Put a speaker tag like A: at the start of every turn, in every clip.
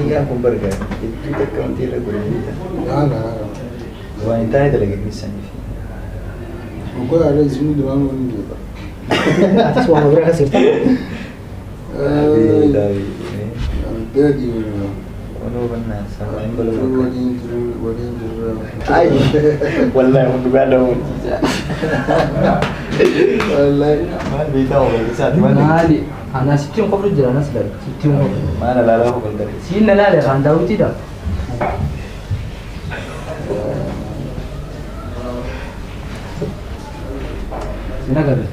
A: Kiyyaan kun barga hedduu takka wanti irra godhanii
B: Haala.
A: waan hin taane dalageessaniif.
B: Oggaa yaada isin duraan waliin jirta.
C: Atis waan bira kasirta.
B: Beeki.
A: Onoo bannaa sabaa hin baluu.
B: Waliin jiru waliin jirra.
A: Ay, wallahi kun dhugaa nama hojjiisa.
B: Wallahi.
A: Maal beektaa obboleessaati maal
C: Maali? Ana sittiin qofatu jira anas laala. Sittiin qofatu.
A: maal alaalaa hoggantan.
C: Siin na laale kan daawwitiidha. Sin agarre.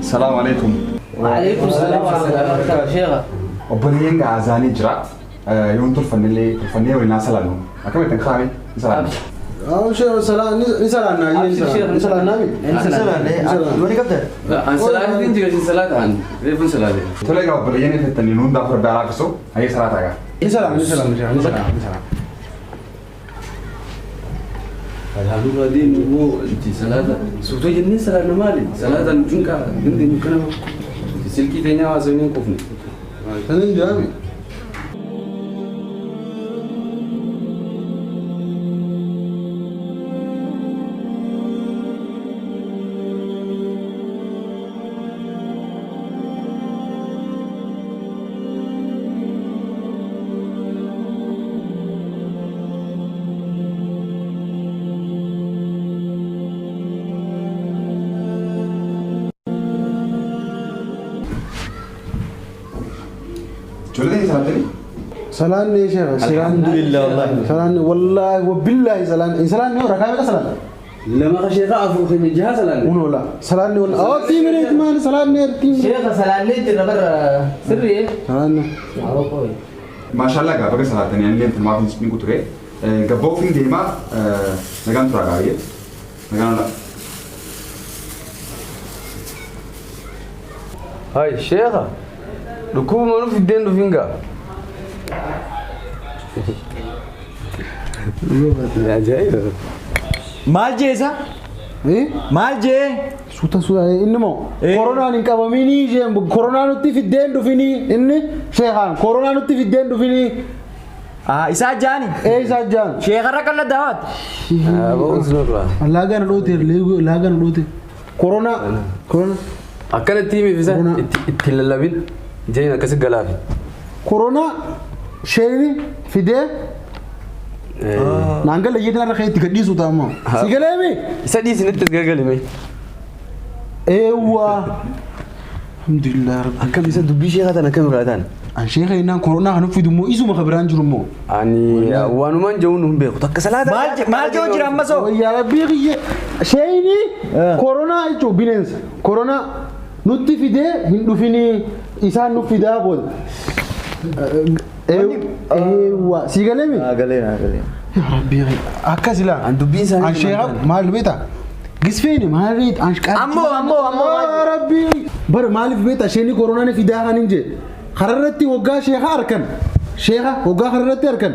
D: Salaamu alaikum.
C: وعليكم السلام ورحمة الله وبركاته شيخة.
D: Obboleeyyan gaazaanii jira. Yoon tolfannellee tolfannee waliin haa salaannu. Akkamitti kaa'ame ni salaanna.
B: Aw sheekh salaan ni salaannaa ni salaannaa mi?
C: Ni salaanna.
A: Looni qabda?
E: An salaatiin jira isin salaataan reefun salaate.
D: Tole egaa obboleeyyan ifettanii nuun daafur rabbi alaafisu hayyee salaataa egaa.
B: Ni salaanna ni salaanna sheekh ni salaanna ni salaanna.
E: Alhamdulillah deemu immoo itti salaata suutoo jennee salaanna maali? Salaataan junqaa dandeenyu kana silkii teenyaa haasofnee hin qufne.
B: Sanin jaami.
D: Ijoollee salaattanii?
B: Salaanni sheekh
A: Alhamdulillah wallahi.
B: Salaanni wallahi wabillahi salaanni salaanni rakaa meeqa salaanna?
E: Lama kasheeqa afur keenya jaha salaanne.
B: Uno la salaanni wal aw tii maali salaanni tii
C: Sheekha salaallee jira bara sirrii.
B: Salaanni.
D: Maashaallah egaa baga salaattanii ani illee maaf hin ture. Gabbaa ofiin deemaa nagaan turaa gaarii. Nagaan oolaa.
E: Hai sheekha dhukkubuma nuuf iddeen dhufin gaa. Ajaa'iba.
A: Maal jeesa? Maal jee?
B: Suuta suuta inni moo koronaan hin qabaminii isheen koronaa nutti fiddeen dhufinii inni sheekhaan koronaa nutti fiddeen dhufinii.
A: Isaa jaani?
B: Ee isaa jaan.
A: Sheekarra qal'a daawaat.
E: Ba'uus nurraa.
B: Laagaan dhoote laagaan dhoote koronaa koronaa.
E: Akkanatti himiif isa itti lallabin jeen akkasi galaafi.
B: Koronaa sheeni fidee naan gala yeetiin harka itti gadhiisu ta'a Si galeemi?
E: Isa dhiisinitti as gagalime.
B: Eewwa. Alhamdulillah rabbi.
E: Akkam isa dubbii sheekaa tan akkam irraa ta'an?
B: An sheeka innaan koronaa kan fidu immoo isuma ka biraan jiru immoo.
E: Ani waanumaan jehuun hin beeku takka salaata.
A: Maal jee jira ammas hoo?
B: Wayyaa rabbii kiyya. Sheeni koronaa jechuun bineensa. Koronaa nutti fidee hin dhufinii isaan nu fidaa booda. Eewwa si galeemi?
A: Naa galee naa galee.
B: Yaa rabbii akkas ilaa.
E: An dubbiin isaanii
B: An sheeka maal beektaa? Gisfeeni maaliif an
A: Ammoo ammoo ammoo
B: Yaa rabbii. Bara maaliif beektaa sheeni koronaan fidaa kan hin jee. Kararratti waggaa sheeka harkan. Sheeka waggaa kararratti harkan.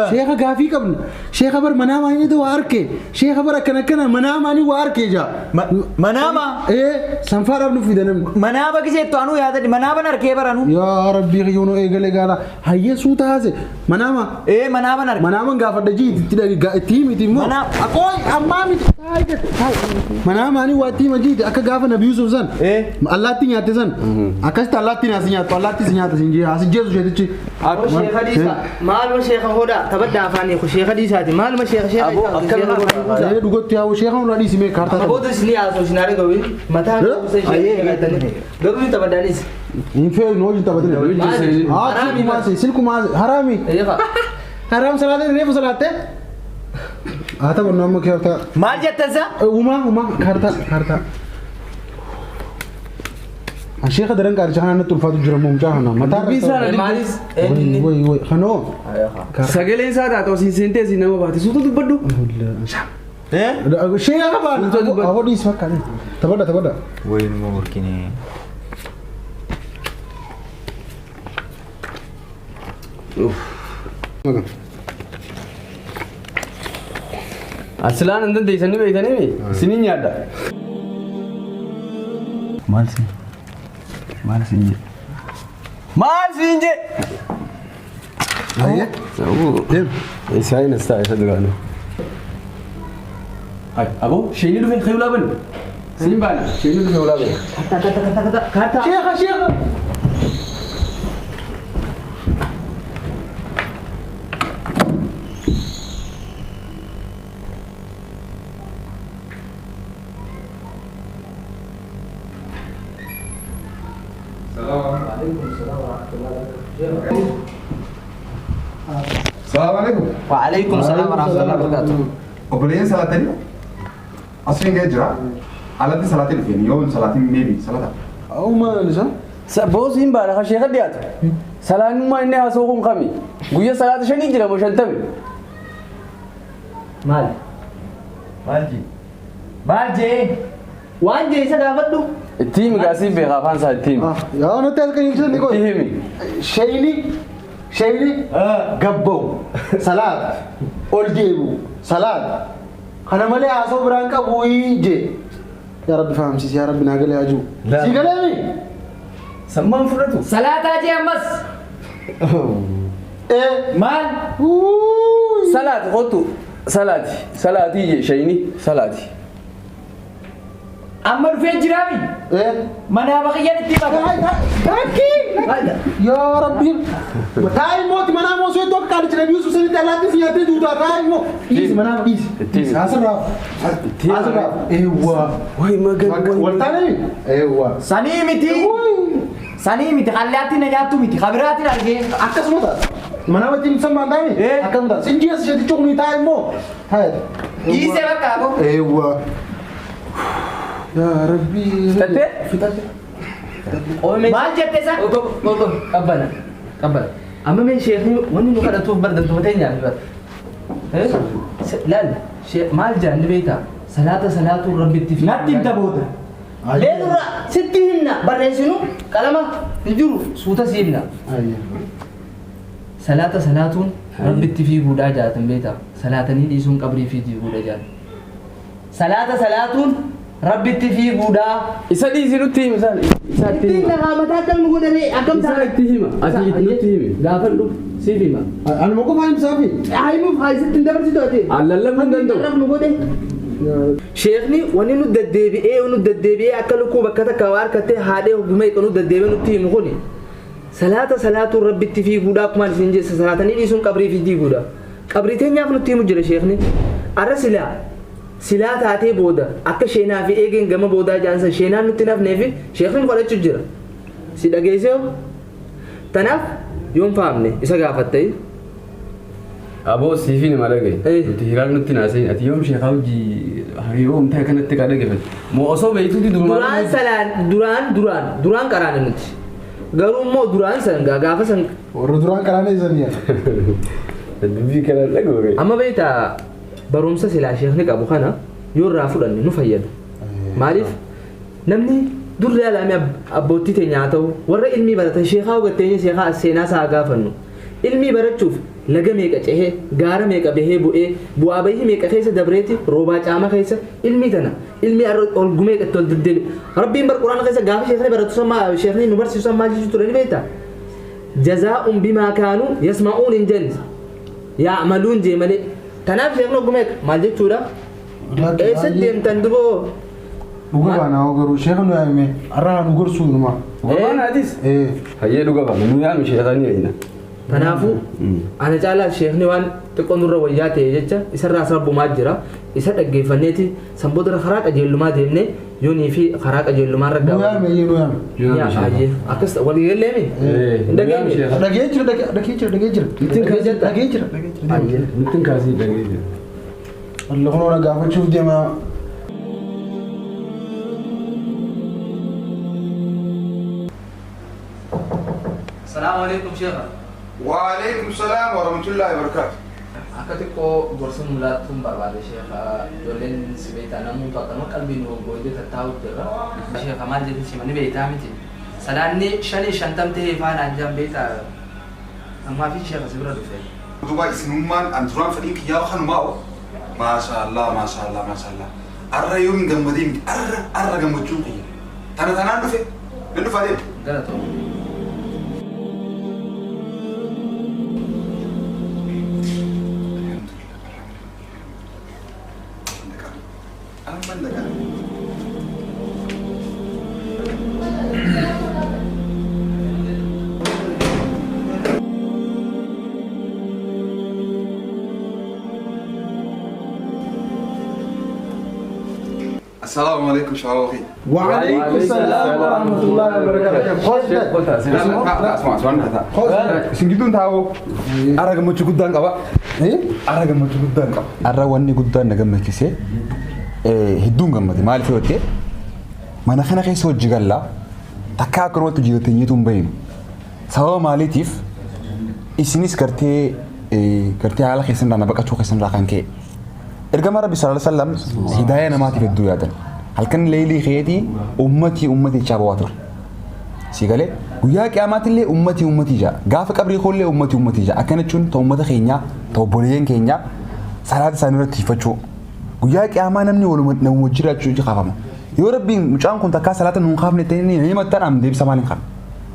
B: Sheeka gaafii qabna. Sheeka bar manaa maanii waa harke. Sheeka bar akkana akkana manaa maanii waa harke jaa.
A: Manaama?
B: Ee sanfaadhaaf nu fida namni.
A: Manaaba giseettu anuu yaadadhi manaaban harkee baranu.
B: Yaa rabbii kiyyoonoo eegalee gaala hayyee suuta haase manaama.
A: Ee manaaban harke.
B: Manaaman gaafadha jii itti itti himiti immoo. Aqooy ammaa miti. Manaamaanii waa itti hima jiiti akka gaafa Nabi Yusuf san. Allaatti nyaatte san. Akkasitti allaatti naas nyaattu allaatti si nyaata siin jee asi jeesu sheetichi.
C: Sheekha dhiisaa. Maaluma sheekha hodhaa taphadhaa afaanii kun sheekha dhiisaati. Maaluma sheekha sheekha
E: Aboo, akkam godhaa?
B: Ee dhugatti haa sheekha nurraa dhiisi mee kaartaa tapha.
C: Booda isin haasoo isin haadha gawii mataa gosa ishee garuu ni taphadhaanis.
B: Hin fe'u nu wajjin taphatin.
E: Wajjin
B: Haa silkumaa silkumaa haraami.
C: Eeyyama.
B: Haram salaateen reefu salaattee. Haa taphannu amma kaartaa.
A: Maal jettan sa?
B: Uumaa uumaa kaartaa kaartaa. Sheekha daran qaalicha kana natti ulfaatu jira moo mucaa kana mataa
E: Dubbii isaa na
C: Maalis
B: Way way way kanoo.
E: Sagaleen isaa taatoo siin seentee siin nama baate suuta dubbadhu.
B: Sheekha qabaan.
E: Suuta dubbadhu.
B: Aboo dhiisi fakkaate. Taphadha taphadha.
A: Wayinuma burkinee.
E: Asilaan hin dandeessanii beektanii isiniin nyaadha. Maal siin? Maal siin jedhe? Maal siin jedhe?
B: Ayyee. Deem.
E: Isaan as taa'e isa duraanuu. Hai, aboo isheen dhufe khayulaa bani. Siin baana isheen dhufe khayulaa bani.
C: Kaartaa.
B: Sheekha sheekha.
D: Salaamu alaikum.
C: Waalaikum salaam warahmatullahi wabarakatuh.
D: Obboleeyyan salaatanii asriin ga'ee jira. Alatti salaatii dhufeen yoo salaatiin meebi salaata.
B: Uumaa isa.
E: Boosiin baana kan sheekha dhiyaatu. Salaanummaa inni haasoo kun kami? Guyyaa salaata shanii jira moo shantami?
C: Maal?
A: Maal jee? Maal jee?
C: Waan jee isa gaafadhu.
E: Itti himi gaasii beekaa afaan isaa itti himi.
B: Yaa nutti as qajeelchisan ni
E: Itti
B: qoy.
E: himi.
B: Sheeyni sheeyni gabba'u salaata ol deebi'u salaata kana malee haasoo biraan qabu jee. Yaa Rabbi fahamsiisi yaa Rabbi naa galee haa jiru. Si galee mi?
E: Sammaan fudhatu.
A: Salaataa jee ammas.
B: Ee.
A: Maal?
B: Uuuy.
E: Salaati kottu. Salaati. Salaatii jee shayini salaati.
A: Amma dhufee jiraami.
B: Ee.
A: Manaa baqiyyan itti maka.
B: Lakki. Yaa Rabbi. Taa'i mooti manaa moo suutu akka qaalicha nabii Yusuf sanitti allaattii si nyaattee duutaa taa'i moo. Dhiisi manaa dhiisi.
E: Itti himi.
B: Asirraa.
E: Itti himi.
B: Asirraa. Eewwa.
E: Wayi magan.
B: Wal taane mi? Eewwa.
A: Sanii miti. Sanii miti allaattiin na nyaattu miti kabiraatiin argee.
B: Akkasuma ta'a. Mana wajjin sammaan taa'e? Akkasuma ta'a. Sinjii as isheetti cuqnii taa'e immoo taa'e.
A: Dhiisee bakka aboo.
B: Eewwa. Yaa Rabbi.
E: Fixattee?
B: Fixatte.
A: Maal jette isa?
C: Qabbana. Qabbana. Amma mee sheekni wanni nu kadhatuuf bardantuma teenyaaf bar. Laal maal jaan ni beektaa? Salaata salaatuun rabbitti fi.
A: Natti himta booda.
C: Leelurra sitti himna barreessinu qalama hin jiru suuta si himna. Salaata salaatuun rabbitti fiiguudhaa jaatan beektaa? Salaatanii dhiisuun qabrii fi fiiguudha jaatan. Salaata salaatuun rabbitti fiiguudhaa.
E: Isa dhiisi nutti himi isaan. Isa itti
C: Ittiin
E: hima.
C: lafa mataa akkam nu godhanii akkam
E: Isa itti hima. Ati nutti himi.
C: Gaafadhu siif hima.
B: Anuma qofaa himsaafi.
C: Himuuf haa isitti hin dabarsitu ati.
E: Allallabuu hin danda'u.
C: Arrab nu godhe. Sheekni wanni nu deddeebi'ee nu deddeebi'ee akka lukkuu bakka takka waa harkattee haadhee hoggumee nu deddeebi'ee nutti himu kuni salaata salaatuun rabbitti fiiguudha akkuma isin jeessa salaatanii dhiisuun qabrii fi diiguudha. Qabrii teenyaaf nutti himu jira sheekni. Arra silaa silaa taatee booda akka sheenaa fi eegeen gama boodaa jaansa sheenaan nutti nafnee fi sheekni nu kadhachuu jira. Si dhageessee hoo? Tanaaf yoon faamne isa gaafattee.
E: Aboo siifi nama dhagaye.
C: Eh.
E: Nuti hiraan nutti naasee ati yoom sheekaa hojii hariiroo umtaa kanatti kaa dhaggeeffate. Moo osoo beektuuti
C: Duraan
E: durumaan.
C: salaan duraan duraan duraan qaraane nuti. Garuu immoo duraan san gaafa san
B: Warra duraan qaraanee isanii.
E: Dubbii kana dhagoo.
C: amma beektaa barumsa silaa sheekni qabu kana yoo irraa fudhanne nu fayyada. Maaliif namni durri alaamee abboottii teenya haa ta'u warra ilmii baratan sheekaa hubatteenya sheekaa seenaa isaa gaafannu. Ilmii barachuuf laga meeqa cehee gaara meeqa bahee bu'ee bu'aa bahii meeqa keessa dabreeti roobaa caama keessa ilmii tana ilmii ol gumee itti ol deddeebi. Rabbiin bar quraana keessa gaafa sheekni baratu sammaa sheekni nu barsiisu sammaa jechuu ture ni beektaa? Jazaa'un bimaa kaanuu yasma'uun hin jenne yaa'maluun jee malee. Tanaaf sheekni ogumee maal jechuudha? Eessa deemtan duboo?
B: Dhuga baana hoo garuu sheekha nu yaamime har'a nu gorsuu numa.
E: Dhuga baana atis.
B: Ee.
E: Hayyee dhuga baana nu yaami sheekanii eeyina.
C: Kanaafuu ana caalaa sheekni waan xiqqoo nurra wayyaa ta'e jecha isarraa sabbumaa jira. Isa dhaggeeffanneeti sanboota karaa qajeellumaa deemnee yoonii fi karaa qajeellumaa irra
B: Nu yaame nu yaame.
C: Ayyee akkas walii galleemi. Hin dhageenye.
B: Dhagee jira dhagee jira dhagee jira. Dhagee jira dhagee jira.
C: Ayyee.
E: Nittiin kaasii dhagee jira.
B: Allah kunoo na gaafachuuf deema.
C: Salaamu alaikum sheekha.
D: Waalaikum salaam wa rahmatullahi wa barakatuh.
C: Akka xiqqoo gorsa mul'atuun barbaade sheekha. Ijoolleen si beektaa namoota akkanuma qalbiin goggooddee tattaa'u jirra. Sheekha maal jedhin simani beektaa miti. Salaanni 55 ta'ee faanaan jaan beektaa. Ammaa fi sheekha si bira dhufe.
D: Duuba isinummaan an duraan fedhiin kiyyaa kanumaa oo. Maashaallah maashaallah maashaallah. Arra yoom hin gammadee miti arra arra gammachuun kiyya. Tana tanaan dhufe. Nan dhufa deema.
C: Galatoo.
D: Amma daga. السلام عليكم شعراوي.
B: وعليكم السلام ورحمة الله وبركاته.
D: اسمع اسمع isin gidduun taa'oo arra gammachuu guddaan qaba. Arra gammachuu guddaan qaba. Arra wanni guddaan na gammachiise hedduun gammade maaliif yoo ta'e mana kana keessa hojii gallaa takka akkanumatti hojii hin bahinu. Sababa maaliitiif isinis gartee gartee haala keessan irraa na baqachuu keessan irraa kan ka'e. Ergama Rabbi sallallahu alaihi wasallam hidaaya namaatiif hedduu yaadan. Halkan leelii keetii ummatii ummatii chaabawaa ture. Si galee guyyaa qiyaamaatti ummatii ummatii jaa gaafa qabrii koollee ummatii ummatii jaa akkana jechuun ta'u ummata keenyaa ta'u obboleeyyan keenyaa salaata isaanii irratti tiifachuu guyyaa qiyaamaa namni waluma nama wajjin jiraachuu kaafama. Yoo Rabbiin mucaan kun takkaa salaata nuun kaafne ta'e ni himattan am deebisa maal hin qabne.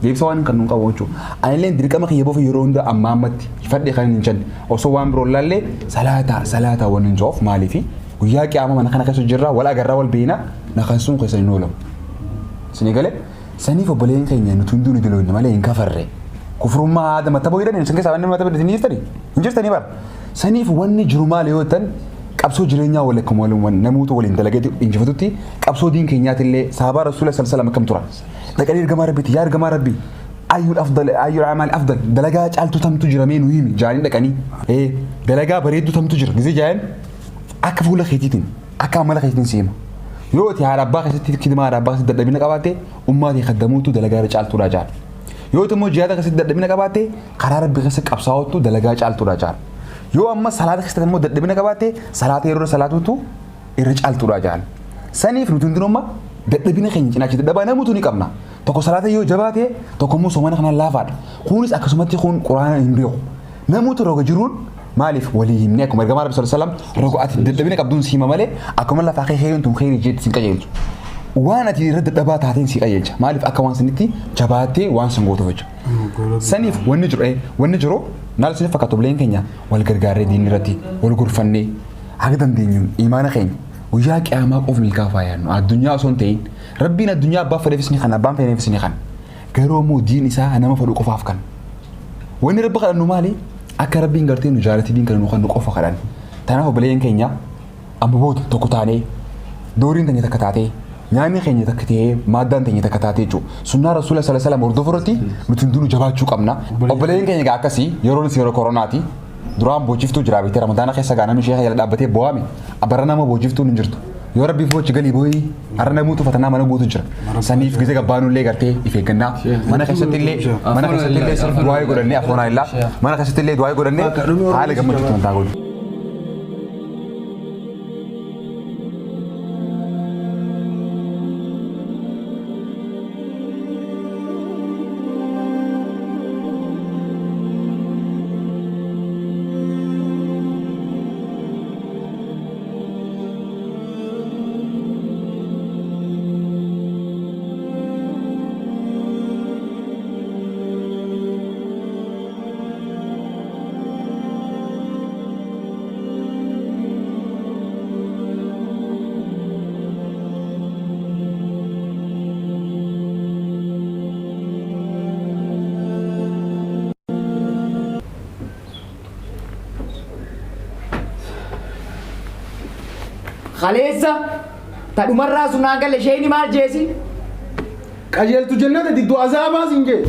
D: Deebisa waan kan nuun qabu jechuudha. Anillee dirqama kiyya bofa yeroo hunda amma ammatti fadhe kan hin jenne osoo waan biroo laallee salaata salaata waan hin joof maaliifi guyyaa qiyaamaa mana kana keessa jirra wal agarraa wal beena na kan sun keessa hin oolamu. Sini galee saniif obboleen keenya nuti hunduu ni diloonne malee hin kafarre. Kufrummaa haada mata booyidhan isin keessaa wanni mata booyidhan jirtanii hin jirtanii bara. Saniif wanni jiru maali yoo ta'an qabsoo jireenyaa wal akkuma waliin namoota waliin dalagee injifatutti qabsoo diin keenyaatillee sahabaa rasuula sallallahu alaihi wasallam akkam turan. Dhaqanii ergamaa rabbiiti yaa ergamaa rabbii ayyul afdal ayyul amaal afdal dalagaa caaltu tamtu jira mee nu himi jaaniin dhaqanii dalagaa bareedduu tamtu jira gisee jaan akka fuula keetiitiin akka amala keetiitiin si hima. Yoo ati haadha abbaa keessatti kidimaa haadha abbaa keessatti dadhabina qabaatte ummaa ta'e kaddamuutu dalagaa irra caaltuudha jaal. Yoo ati immoo jihaada keessatti dadhabina qabaatte karaa rabbi keessa qabsaa'ottu dalagaa caaltuudha jaal. Yoo amma salaata keessatti immoo dadhabina qabaatte salaata yeroo salaatuutu irra caaltuudha jaal. Saniif nuti hundinuu dadhabina keenya cinaacha dadhabaa namuutu ni qabna. Tokko salaata yoo jabaate tokko immoo soomana kanaan laafaadha. Kunis akkasumatti kun quraana hin beeku. Namoota roga jiruun maaliif walii himnee akkuma ergamaa Rabbi sallallahu alaihi wasallam roga ati dadhabina qabduun si hima malee akkuma lafaa kee heeyyoon tun kheyrii jeetti sin qajeelchu. Waan ati irra dadhabaa taateen si qajeelcha. Maaliif akka waan sanitti jabaattee waan san gootuuf jecha. Saniif wanni jiru wanni jiru naal isin fakkaatu obboleen keenya wal gargaarree diinni irratti wal gorfannee haga dandeenyuun imaana keenya guyyaa qiyaamaa qof milkaafaa yaadnu addunyaa osoo hin ta'in rabbiin addunyaa abbaa fedheefis ni kana abbaan fedheefis ni kana garuu immoo diin isaa nama fedhu qofaaf kan wanni rabbi kadhannu maali akka rabbiin gartee nu jaalati diin kana nu kan nu qofa kadhan tanaaf obboleen keenya amma booda tokko taanee dooriin teenya takka taatee nyaanni keenya takka ta'ee maaddaan teenya takka taatee jechuudha sunnaa rasuula sallallahu alaihi wasallam hordofuu irratti nuti hundinuu jabaachuu qabna obboleen keenya egaa akkasii yeroon yeroo koronaati duraan boojiftuu jira beekte ramadaana keessa gaa namni sheekha jala dhaabbatee bo'aame bara nama boojiftuun hin jirtu yoo rabbiif boochi galii booyi har'a namoota fatanaa mana guutu jira saniif gisee gabbaanullee gartee if eeggannaa mana keessatti illee sirf du'aa godhannee afoonaa illaa mana keessatti illee du'aa godhannee haala gammachuutti wantaa godhu.
A: Kaleessa ta dhumarraa sun naan galle, sheeyni maal jeesi?
B: Qajeeltu jannata, diddu azaabaa siin jee.